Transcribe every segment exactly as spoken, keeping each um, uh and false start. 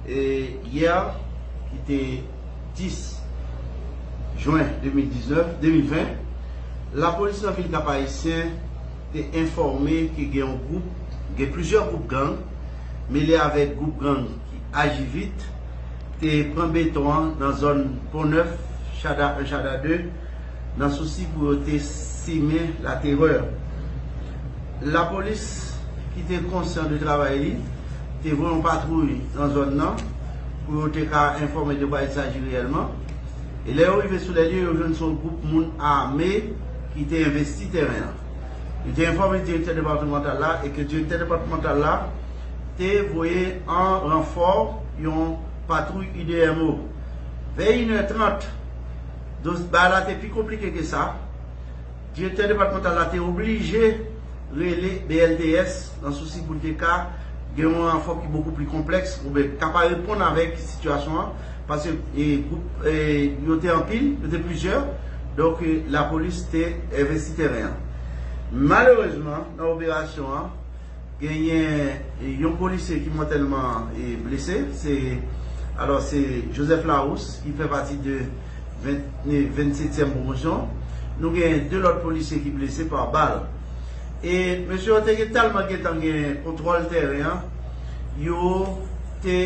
E yè, ki te dis jen de mil diznèf, de mil ven, lapolis nan vil Kap Ayisyen te enfòme ke gen yon gwoup, gen plizyè gwoup gang, mele avèk gwoup gang ki aji vit, te pran beton an nan zòn Pon Nèf, Chada en, Chada de, nan sousi pou yo te simen laterè. Lapolis, ki te konsyan de travay li, te voye yon patwouy nan zòn nan pou yo te ka enfòme de kwa il s'agit reyèlman. E lè yo rive sou lè lye, yo jwenn se yon gwoup moun ame ki te envesti teren an. Yo te enfòme direktè depatmantal la e ke direktè depatmantal la te voye an ranfò yon patwouy U D M O. Vè inè trant, bagay la te pi konplike ke sa. Direktè depatmantal la te oblije rele B L T S nan sousi pou l te ka gen yon ranfò ki bokou pli konplèks, oubyen ka pa reponn avèk sitiyasyon an, paske, e, gwoup, e, yo te anpil, yo te plizyè, donk, e, lapolis te envesti teren an. Malerezman, nan operasyon an, genyen, e, yon polisye ki mòtèlman, e, blese, se, alò, se Joseph Larousse, ki fè pati de ven, e, vennsetyèm pwomosyon. Nou gen de lòt polisye ki blese pa bal. E mesye yo te gen, tèlman gentan gen kontwòl teren an, yo te,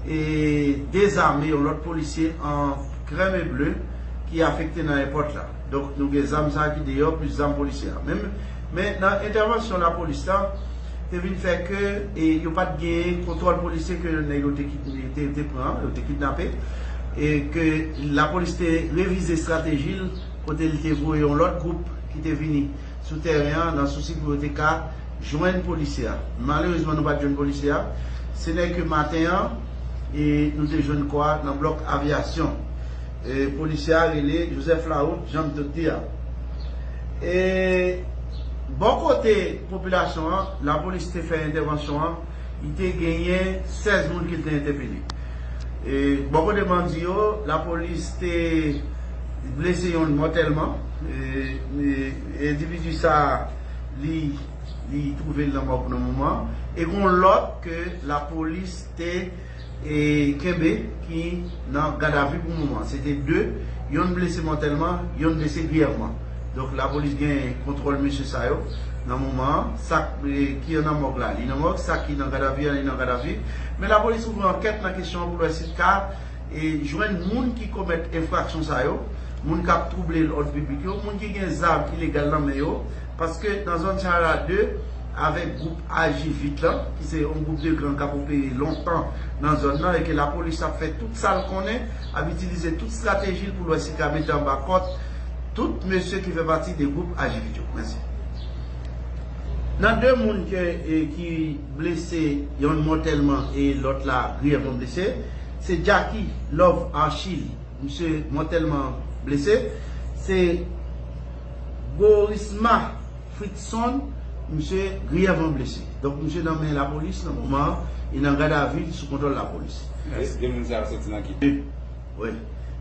e, dezame yon lòt polisye an krèm e ble ki afekte nan èpòt la. Donk, nou gen zam sa a ki deyò, plis zam polisye a. Men, men nan entèvansyon lapolis la, te vin fè ke, e, yo pa t gen kontwòl polisye ke nèg yo te kit-, te, te pran, yo te kidnape, e ke lapolis te revize estrateji l, kote l te voye yon lòt gwoup ki te vini sou teren an nan sousi pou yo te ka jwenn polisye a. Malerezman, nou pa t jwenn polisye a. Se nèg ke maten an, e nou te jwenn kò a nan blòk avyasyon. E polisye a rele Joseph Larousse, jan m te di a. E bò kote popilasyon an, lapolis te fè entèvansyon an, li te genyen sèz moun ki te entèpele. E bò kote bandi yo, lapolis te blese yonn mòtèlman. E, e endividi sa a, li, li twouve l nan mòg nan moman. E gon lòt ke lapolis te, e, kenbe ki nan gadavi pou moman. Se te de, yonn blese mòtèlman, yonn blese griyèvman. Donk, lapolis gen kontwòl mesye sa yo nan moman an. Sa k, e, ki nan mòg la, li nan mòg. Sa ki nan gadavi a, li nan gadavi. Men lapolis ouvri ankèt nan kesyon an pou l wè si l ka, e, jwenn moun ki komèt enfraksyon sa yo, moun k ap twouble lòd piblik yo, moun ki gen zam ilegal nan men yo, paske nan zòn Chada de, avèk gwoup Aji Vit lan, ki se yon gwoup de gang k ap opere lontan nan zòn nan, e ke lapolis ap fè tout sa l konnen, ap itilize tout estrateji l pou l wè si l ka mete anba kòd tout mesye ki fè pati de gwoup Aji Vit yo. Mèsi. Nan de moun ke, e, ki blese, yonn mòtèlman e lòt la griyèvman blese, se Jacky Love Achille, misye mòtèlman blese, se Gorisma Fritson, misye griyèvman blese. Donk, misye nan men lapolis nan moman an, e nan gadavi sou kontwòl lapolis. Mèsi. De moun sa yo soti nan ki? Wi.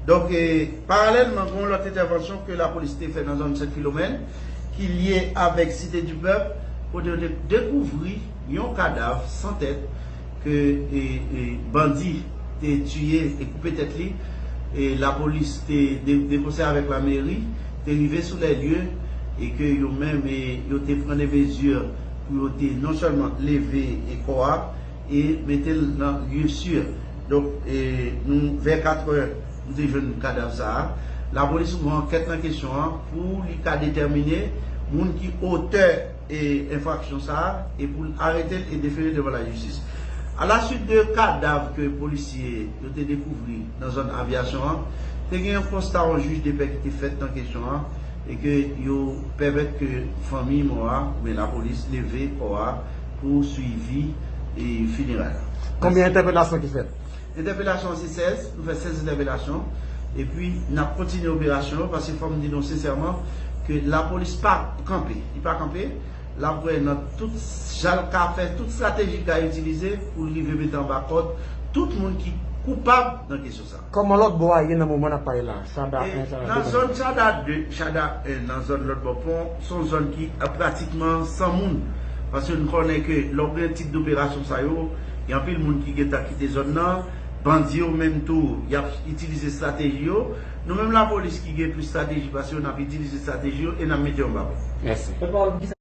Donk, e, paralèlman, gen yon lòt entèvansyon ke lapolis te fè nan zòn Sent Filomèn, ki lye avèk Site di Pèp, kote yo te dekouvri yon kadav san tèt ke, e, e, bandi te tiye e koupe tèt li. E lapolis te de, de konsè avèk lameri, te rive sou lè lye, e ke yo menm, e, yo te pran de mezi pou yo te non sèlman leve, e, kò a, e mete l nan lye si. Donk, e, nou, vè katrè, nou te jwenn kadav sa a. Lapolis ouvri ankèt nan kesyon an pou li ka detèmine moun ki otè, e, enfraksyon sa a, e pou l arete l e defere devan lajistis. A la suite de kadav ke polisye yo te dekouvri nan zòn avyasyon an, te gen yon konsta yon jij de pè ki te fèt nan kesyon an, e ke yo pèmèt ke fanmi mò a, oubyen lapolis, leve kò a pou swivi, e, fineray la. Konbyen entèpelasyon ki fèt? Entèpelasyon an se sèz, nou fè sèz entèpelasyon, epi n ap kontinye operasyon yo, paske fò m di nou sensèman ke lapolis pa kanpe, li pa kanpe, l ap wè nan tout sa l ka fè, tout estrateji l ka itilize pou l rive mete anba kòd tout moun ki koupab nan kesyon sa. Kòman lòt bò a ye nan moman n ap pale la? Chada E en, Chada de, nan zòn Chada de, Chada en, nan zòn lòt bò pon, se yon zòn ki, a, pratikman san moun. Paske n konnen ke lè w gen tip doperasyon sa yo, Gen anpil moun ki gentan kite zòn nan. Bandi yo menm tou, y ap itilize estrateji yo. Nou menm lapolis ki gen plis estrateji pase yo, n ap itilize estrateji yo e n ap mete yo anba kòd. Mèsi.